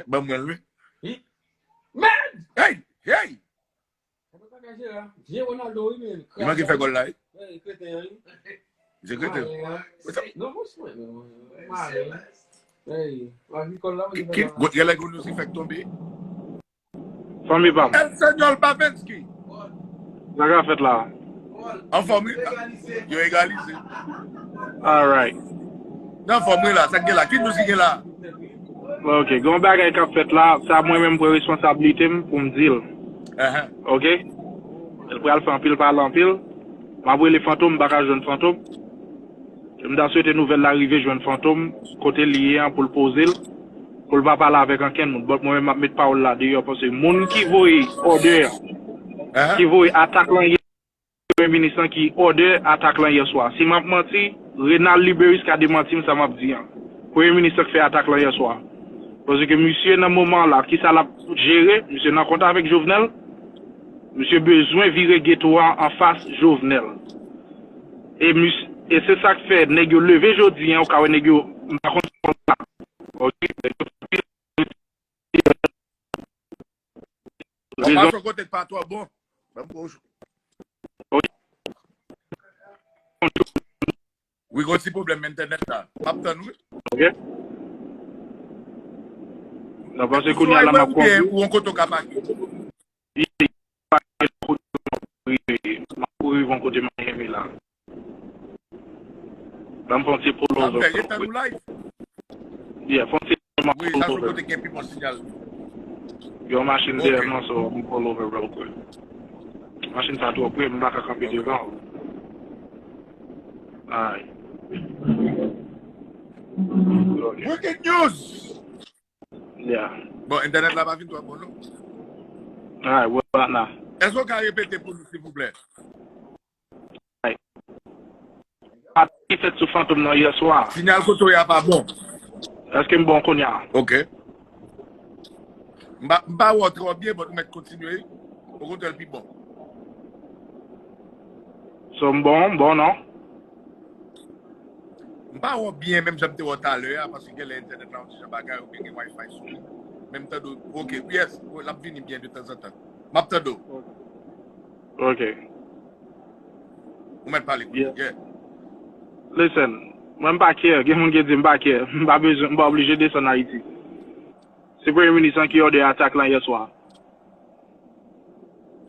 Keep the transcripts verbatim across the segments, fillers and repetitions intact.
Ban mwen l, wi. Hey! Hey! Li manke fè gòl la, wi. Misye kreten. Ki, ki, gwo, gèlè gwo nou si fèk tonbe. Fanmi pa m. El Señor Pavenski. Sa k ap fèt la? Anfòm, wi. Yo egalize. Alright. Nan fòm, wi, la. Sa k gen la? Ki nou si gen la? Ok. Gen yon bagay k ap fèt la. Sa, mwen menm, pran responsablite m pou m di l. Ok? L pral fè anpil pale anpil. M ap rele Fantom, m pa ka jwenn Fantom. M ta swete nouvèl la rive jwenn Fantom, kote l ye an, pou l poze l, pou l pa pale avèk ankenn moun. But mwen menm, m ap met pawòl la deyò, paske moun ki voye òdè, ki voye atak lan yè, premye minis lan ki òdè atak lan yè swa. Si m ap manti, Renald Liberis ka demanti m sa m ap di an. Premye minis lan k fè atak lan yè swa. Paske misye nan moman la, kisa l ap jere, misye nan kont avèk Jovenel, misye bezwen vire geto a anfas Jovenel. E mis-, e se sa k fè nèg yo leve jodi an, ou ka wè nèg yo, m pa konn si konn sa. Ok? Nèg yo Bon, pa fè kote k pa twò bon. Ban m gwo jou. Wi, gon ti pwoblèm entènèt la. M ap tann, wi. Ok. Nan pase kounye a la, m ap konnen. Ou yon kote w ka pake. M ap rive yon kote Miami la. Ban m fè yon ti pull over real quick. Yeah, fè yon ti pull over. Wi, sa se yon kote gen pi bon sinyal. Gen yon machin dèyè mwen, so m pull over real quick. Machin sa twò pre, m pa ka kanpe devan. Alright. Ok. Breaking news! Yeah. Bon, entènèt la pa vin twò bon, non? Alright, well, not now. Èske w ka repete pou nou, silvouplè? Alright. Atak ki fèt sou Fantom nan yè swa. Sinyal kote w ye a pa bon. Èske m bon kounye a? Ok. M pa, m pa wè w twò byen, but ou mèt kontinye. Okontrè, l pi bon. So, m bon, m bon, non? M pa wè w byen, menm jan m te wè w talè a, paske genlè entènèt la yon ti jan bagay, oubyen gen Wi-Fi sou li. Men m tande w, ok, yes, l ap vini byen de tanzantan. M ap tande w. Ok. Ou mèt pale kounye a. Yeah. Listen, mwen m pa care, gen moun ki di m pa care, m pa bezwen, m pa oblije desann Ayiti. Se premye minis lan ki òdè atak lan yè swa.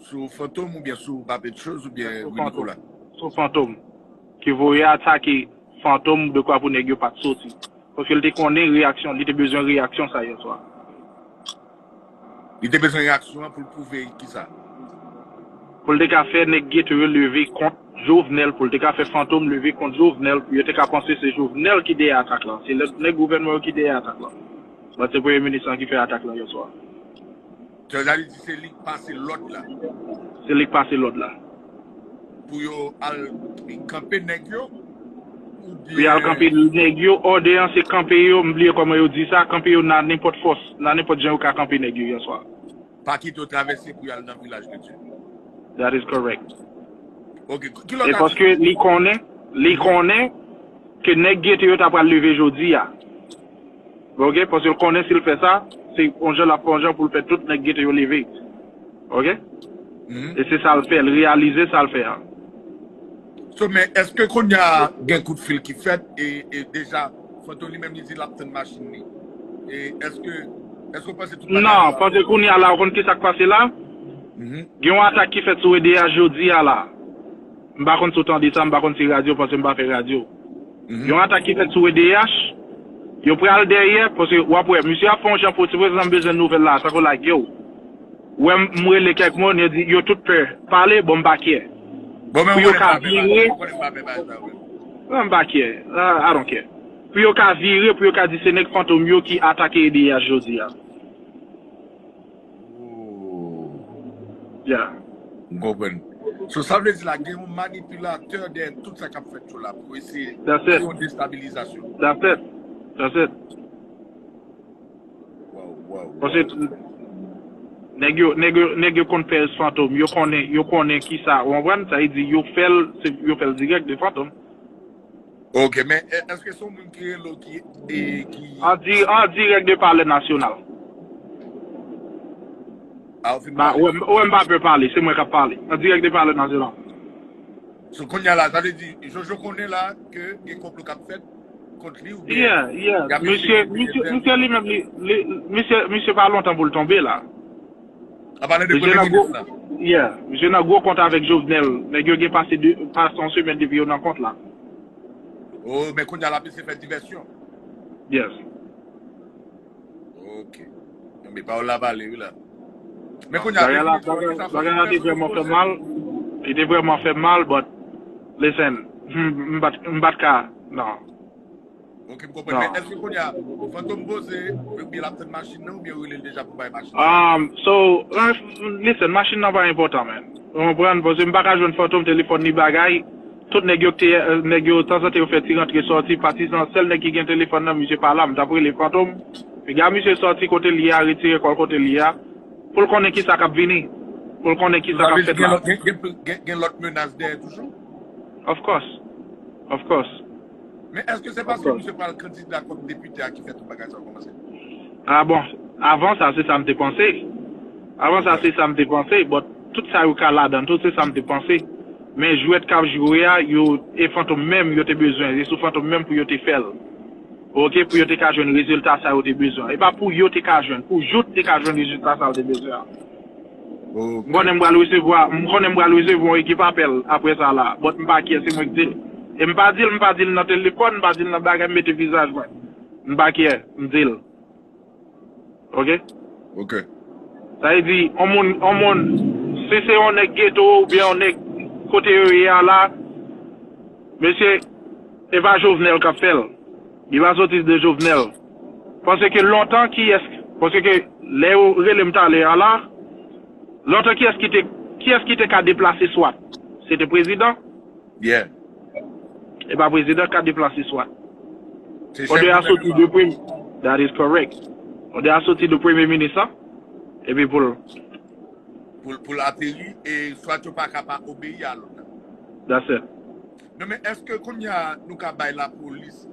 Sou Fantom oubyen sou Papetchos oubyen Willy Nicolas? Sou Fantom. Ki voye atake Fantom dekwa pou nèg yo pa t soti. Paske l te konnen reyaksyon, li te bezwen reyaksyon sa yè swa. Li te bezwen reyaksyon an pou l pwouve kisa? Pou l te ka fè nèg geto yo leve kont Jovenel, pou l te ka fè Fantom leve kont Jovenel, pou yo te ka panse se Jovenel ki dèyè atak lan. Se lè, nèg gouvènman yo ki dèyè atak lan. But se premye minis lan ki fè atak lan yè swa. Sa vle di se li k pase lòd la. Se li k pase lòd la. Pou yo al kanpe nèg yo? Pou y al kanpe nèg yo, òdè an se kanpe yo, m bliye kòman yo di sa, kanpe yo nan nenpòt fòs, nan nenpòt jan yo ka kanpe nèg yo yè swa. Pa kite yo travèse pou y al nan Vilaj de Dye. That is correct. Ok, ki lòt atik? E paske li konnen, li konnen ke nèg geto yo ta pral leve jodi a. Ok, paske l konnen si l fè sa, se yon jan l ap fè yon jan pou l fè tout nèg geto yo leve. Ok? E se sa l fè, l reyalize sa l fè a. So, men èske kounye a gen kout fil ki fèt e, e deja Fantom li menm li di l ap tann machin li? E èske, èske w panse tout bagay... Non, paske kounye a la, ou konn ki sa k pase la? Gen yon atak ki fèt sou E D H jodi a la. M pa konn si w tande sa, m pa konn si radyo, paske m pa fè radyo. Yon atak ki fèt sou E D H, yo pral dèyè, paske w ap wè, misye ap fè yon jan pou, se prezan m bezwen nouvèl la, tankou like, yo. Wè m, m rele kèk moun, yo di, yo tout pè. Pale, bon, m pa care. Pou yo ka vire. Non, m pa care. I, I don't care. Pou yo ka vire, pou yo ka di se nèg Fantom yo ki atake E D H jodi a. Yeah. M konprann. So, sa vle di la, gen yon manipilatè dèyè tout sa k ap fèt yo la pou eseye fè yon destabilizasyon. That's it. That's it. Wow, wow, wow. Paske nèg yo, nèg yo, nèg yo konn pèz Fantom. Yo konnen, yo konnen ki sa, ou konprann? Sa vle di, yo fè l, se, yo fè l dirèk de Fantom. Ok, men è-, èske se yon moun ki rele w ki, e, ki... An di-, an dirèk de Palè Nasyonal. A, ou fin pale. Ou wè m pa pè pale, se mwen k ap pale. An dirèk de Palè Nasyonal. So, kounye a la, sa vle di, Jojo konnen la ke gen konplo k ap fèt kont li oubyen. Yeah, yeah. Misye, misye, misye li menm, li, li, misye, misye pa lontan pou l tonbe la. An pale de premye minis la. Yeah, misye nan gwo kont avèk Jovenel. Nèg yo gen pase de, pase yon semèn depi yo nan kont la. Oh, men kounye a l ap eseye fè divèsyon. Yes. Ok. Enben, pawòl la pale, wi la. Men kounye a, bagay la, bagay la te vrèman fè mal. Li te vrèman fè mal, but, listen, m pa t ka, non. Ok, m konprann. Men èske kounye a, Fantom poze, oubyen l ap tann machin nan, oubyen yo rele l deja pou bay machin nan? Um, so, listen, machin nan pa enpòtan, man. Ou konprann? Paske m pa ka jwenn Fantom, telefòn li bagay. Tout nèg yo te, nèg yo tanzantan yo fè ti rantre sòti, patizan, sèl nèg ki gen telefòn nan, misye pa la, m t ap rele Fantom. Piga misye sòti kote l ye a, retire kò l kote l ye a, pou l konnen kisa k ap vini, pou l konnen kisa k ap fèt la. Gen lòt menas dèyè toujou? Of course. Of course. Men èske se paske misye pral kandida kòm depite a ki fè tout bagay sa yo kòmanse? Ah bon, avan sa se sa m te panse. Avan sa se sa m te panse, but tout sa yo ka ladan tou se sa m te panse. Men jwèt k ap jwe a, yo, e Fantom menm yo te bezwen, e sou Fantom menm pou yo te fè l. Ok, pou yo te ka jwenn rezilta sa yo te bezwen. E pa pou yo te ka jwenn, pou Jout te ka jwenn rezilta sa l te bezwen an. M konnen m pral resevwa, m konnen m pral resevwa yon ekip apèl apre sa la. But m pa kyè, se mwen k di l. E m pa di l, m pa di l nan telefòn, m pa di l nan bagay, m mete vizaj mwen. M pa kyè, m di l. Ok? Ok. Sa vle di, yon moun, yon moun, si se yon nèg geto oubyen yon nèg kote yo ye a la, mesye, e pa Jovenel k ap fè l. Li pa soti de Jovenel. Paske lontan kiyès, paske lè yo rele m talè a la, lontan kiyès ki te, kiyès ki te ka deplase swat? Se te prezidan. Yeah. E pa prezidan k ka deplase swat. Òdè a soti de premye. That is correct. Òdè a soti de premye minis la. Epi pou l. Pou l, pou l ateri e swat yo pa ka pa obeyi a lòd la. That's it. Non men èske kounye a nou ka bay lapolis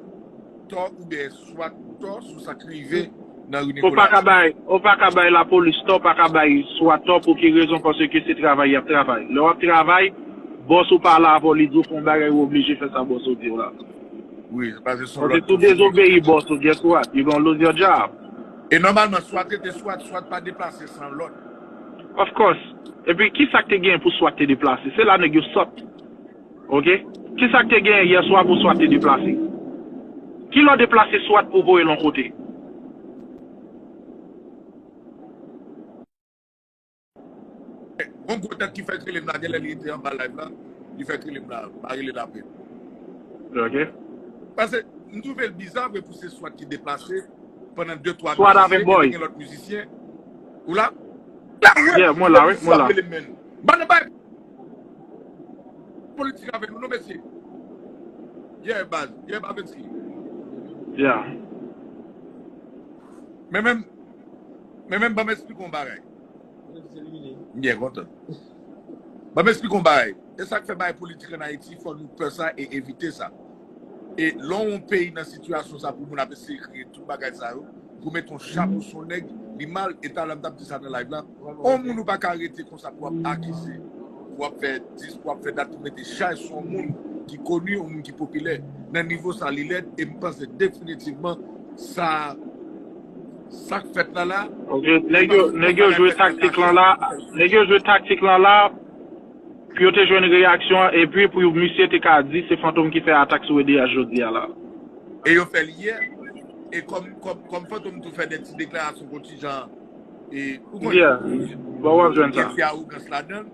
tò oubyen swat tò sou sa k rive nan ri Nikola? Ou pa ka bay, ou pa ka bay lapolis tò, pa ka bay swat tò. Pou ki rezon? Paske se travay y ap travay. Lè w ap travay, bòs ou pa la avè w, li di w fè yon bagay, ou oblije fè sa bòs ou di w la. Wi, paske se yon lòd. Paske si w dezobeyi bòs ou, guess what? You gonna lose your job. E nòmalman, swat rete swat, swat pa deplase san lòd. Of course. Epi, ki sa k te gen pou swat te deplase? Se la nèg yo sòt. Ok? Ki sa k te genyen yè swa pou swat te deplase? Ki lè w deplase swat pou voye l yon kote? Gon gwo tèt ki fèk rele m la, genlè li te anba live la, li fèk rele m la, m a rele l apre. Ok. Paske m twouve l biza vre pou se swat ki deplase pandan de twa mizisyen, epi gen lòt mizisyen. Ou la? Yeah, mwen la, wi, mwen la. Ban nan bay politik avè nou, non, mesye. Yeah, baz. Yeah, Babenski. Yeah. Men menm, men menm, ban m esplike yon bagay. M byen kontan. Ban m esplike yon bagay. E sa k fè bagay politik ann Ayiti, fò nou pè sa e evite sa. E lè yon peyi nan sitiyasyon sa pou moun ap eseye kreye tout bagay sa yo, pou mete yon chapo sou yon nèg, li mal, e talè m t ap di sa nan live la, yon moun ou pa ka rete konsa pou w ap akize, pou w ap fè dis, pou w ap fè dat, pou mete chay sou yon moun ki koni, yon moun ki popilè. Nan nivo sa, li lèd, e m panse definitivman sa, sa k fèt la la. Ok, nèg yo, nèg yo jwe taktik lan la, nèg yo jwe taktik lan la, pou yo te jwenn reyaksyon an, epi pou yo, misye te ka di se Fantom ki fè atak sou E D H jodi a la. E yo fè l yè. E kòm, kòm, kòm Fantom tou fè de ti deklarasyon kontijan, e, ou konnen, yeah. Bon, w ap jwenn sa. Gen ti awogans ladan l.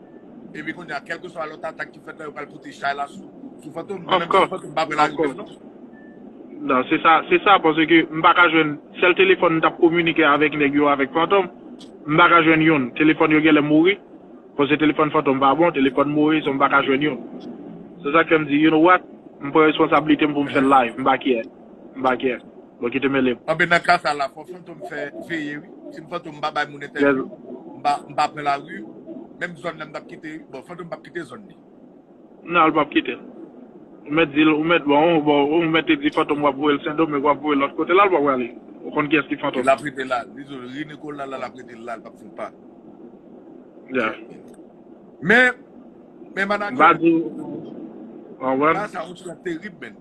Epi kounye a, kèlkeswa lòt atak ki fèt la, yo pral pote chay la sou, sou Fantom. Of course. Fantom pa pran lari menm non. Non, se sa, se sa, paske m pa ka jwenn, sèl telefòn m t ap kominike avèk nèg yo, avèk Fantom, m pa ka jwenn youn. Telefòn yo genlè mouri. Paske telefòn Fantom pa bon, telefòn Moyiz, m pa ka jwenn youn. Se sa k fè m di, you know what? M pran responsablite m pou m fè l live. M pa care. M pa care. Bon, kite m rele m. Anben, nan ka sa la, fò Fantom fè veye, wi. Si m Fantom, m pa bay moun entèvyou. M pa, m pa pran lari. Menm zòn nan m t ap kite, bon, Fantom p ap kite zòn li. Non, l p ap kite l. Ou mèt di l, ou mèt, bon, bon, ou mèt te di Fantom w ap voye l Sendomeng, w ap voye l lòt kote la, l p ap prale. Ou konn kiyès ki Fantom. L ap rete la. Li di w, ri Nikola la, l ap rete la, l p ap fè yon pa. Yeah. Men, men manager, m pa di, w konprann? Bagay sa yon ti jan terib, men.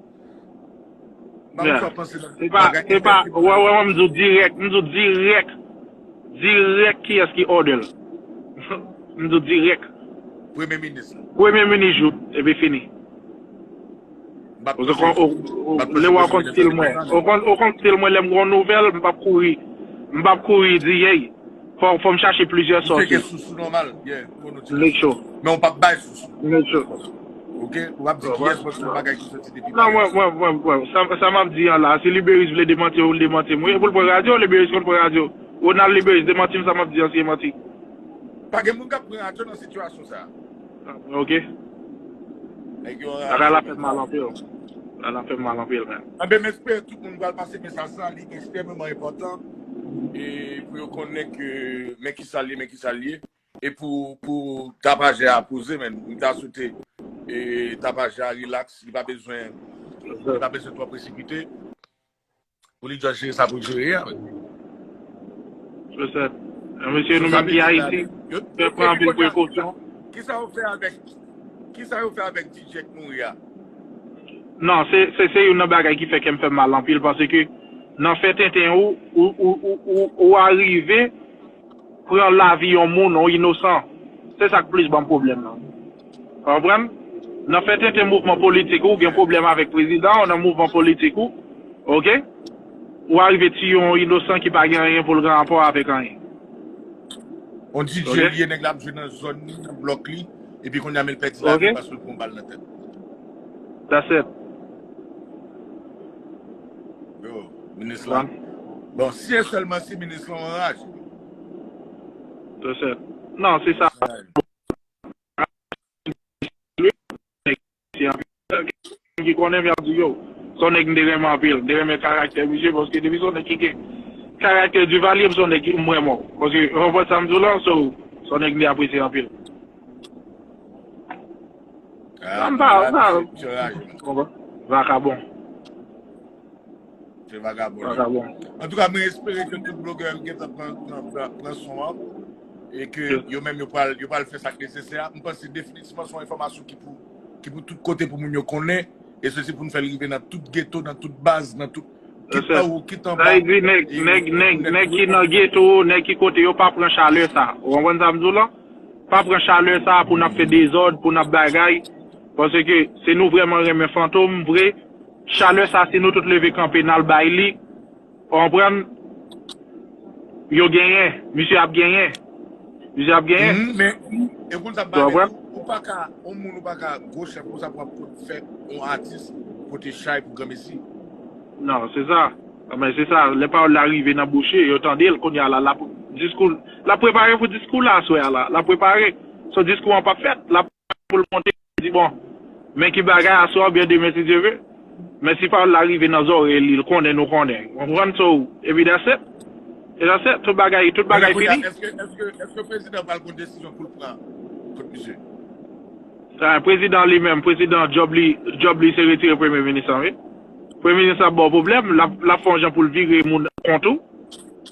M pa konn sa w panse nan bagay efektif. Se pa, se pa, wè, wè, wè, m di w dirèk, m di w dirèk, dirèk kiyès ki òdè l. M di w dirèk. Premye minis la. Premye minis Jout, epi fini. Ou konn, ou, ou, lè w konn stil mwen. Ou konn, ou konn stil mwen, lè m gen yon nouvèl, m p ap kouri. M p ap kouri di, yey. Fò, fò m chache plizyè sòsi. Ou cheke sous ou nòmal, yeah, pou nou di. Make sure. Men ou p ap bay sous ou. Make sure. Ok? Ou p ap di kiyès, paske se yon bagay ki soti depi Paris. Non, mwen, mwen, mwen, mwen, sa, sa m ap di an la, si Liberis vle demanti w, li demanti m. Wi, e pou l pran radyo, Liberis konn pran radyo. Ronald Liberis, demanti m, sa m ap di an, se manti. Pa gen moun k ap pran radyo nan sitiyasyon sa a. Ah, ok. Nèg yo anraje. Bagay la fè m mal anpil. Bagay la fè m mal anpil, men. Enben, m espere tout moun pral pase mesaj sa, li ekstrèmeman enpòtan. E pou yo konnen ke men kisa l ye, men kisa l ye. E pou, pou tapajè a poze, men, m ta swete, e, tapajè a rilaks, li pa bezwen, li pa bezwen twò presipite. Pou li just jere sa pou l jere a, men. Se sèt. Mesye, nou menm ki Ayiti, fè pran anpil prekosyon. Kisa yo fè avèk, kisa yo fè avèk D J k mouri a? Non, se, se, se youn nan bagay ki fè kè m fè m mal anpil, paske nan fè tenten ou, ou, ou, ou, ou, ou arive pran lavi yon moun, yon inosan. Se sa k plis ban m pwoblèm nan. Ou konprann? Nan fè tenten mouvman politik ou, ou gen pwoblèm avèk prezidan ou nan mouvman politik ou, ok? Ou arive tiye yon inosan ki pa gen anyen pou l gen rapò avèk anyen. On D J li ye, nèg la ap jwe nan zòn li, nan blòk li, epi kounye a men l pèdi lavi l paske l pran bal nan tèt. That's it. Yo, minis la. Bon, si e sèlman si minis la anraje. That's it. Non, se sa. Ki konnen, men ap di yo. Se yon nèg m te renmen anpil. M te renmen karaktè misye, paske depi se yon nèg ki gen karaktè Duvalier, se yon nèg ki m renmen. Paske, ou konprann sa m di w la, so, se yon nèg m te apresye anpil. Ah, m pa, m pa. Vakabon. Se vagabon. Vagabon. Antouka, mwen espere ke tout blogè yo gentan pran, pran, pran, pran son an. E ke yo menm yo pral, yo pral fè sa k nesesè a. M panse definitivman se yon enfòmasyon ki pou, ki pou tout kote pou moun yo konnen. E se, se pou nou fè l rive nan tout geto, nan tout baz, nan tout, kit anwo, kit anba. Sa vle di nèg, nèg, nèg, nèg ki nan geto, nèg ki kote yo pa pran chalè sa. Ou konprann sa m di w la? Pa pran chalè sa pou n ap fè dezòd, pou n ap bagay. Paske se nou vrèman renmen Fantom, vre. Chalè sa, si nou tout leve kanpe, n al bay li, ou konprann? Yo genyen. Misye ap genyen. Misye ap genyen. Mhm, men, e konn sa m pa renmen, ou pa ka, yon moun ou pa ka gwo chèf konsa pou ap fè yon atis pote chay pou granmesi. Non, se sa. Men se sa, lè pawòl la rive nan bouch li, yo tande l, kounye a la, l ap, diskou, l ap prepare pou diskou la aswè a la. L ap prepare. So diskou an p ap fèt. L ap pou l monte, di, bon, men ki bagay aswè oubyen demen, si Dye ve. Men si pawòl la rive nan zòrèy li, l konnen nou konnen. Ou konprann? So, epi that's it. E that's it. Tout bagay, tout bagay fini. Èske, èske, èske prezidan pral pran desizyon pou l pran kont misye? Sa, prezidan li menm, prezidan djòb li, djòb li se retire premye minis lan, wi. Premye minis la ap ba w pwoblèm, l ap, l ap fè yon jan pou l vire moun kont ou.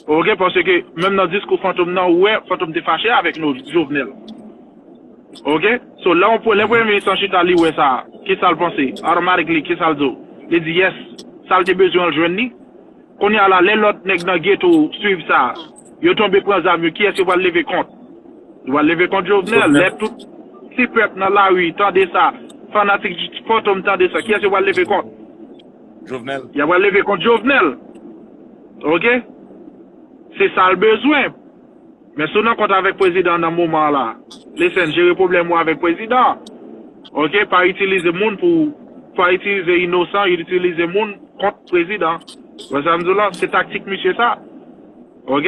Ok, paske menm nan diskou Fantom nan, ou wè, Fantom te fache avèk nou, Jovenel. Ok? So, lè yon, lè premye minis lan chita, li wè sa, kisa l panse? Automatically, kisa l di w? Li di, yes, sa l te bezwen an, l jwenn li. Kounye a la, lè lòt nèg nan geto swiv sa, yo tonbe pran zam yo, kiyès yo pral leve kont? Yo pral leve kont Jovenel. Lè tout ti pèp nan lari tande sa, fanatik Fantom tande sa, kiyès yo pral leve kont? Jovenel. Yo pral leve kont Jovenel. Ok? Se sa l bezwen. Men si w nan kont avèk prezidan nan moman an la, listen, jere pwoblèm ou avèk prezidan. Ok, pa itilize moun pou, pa itilize inosan, itilize moun kont prezidan. Wè sa m di w la, se taktik misye sa. Ok?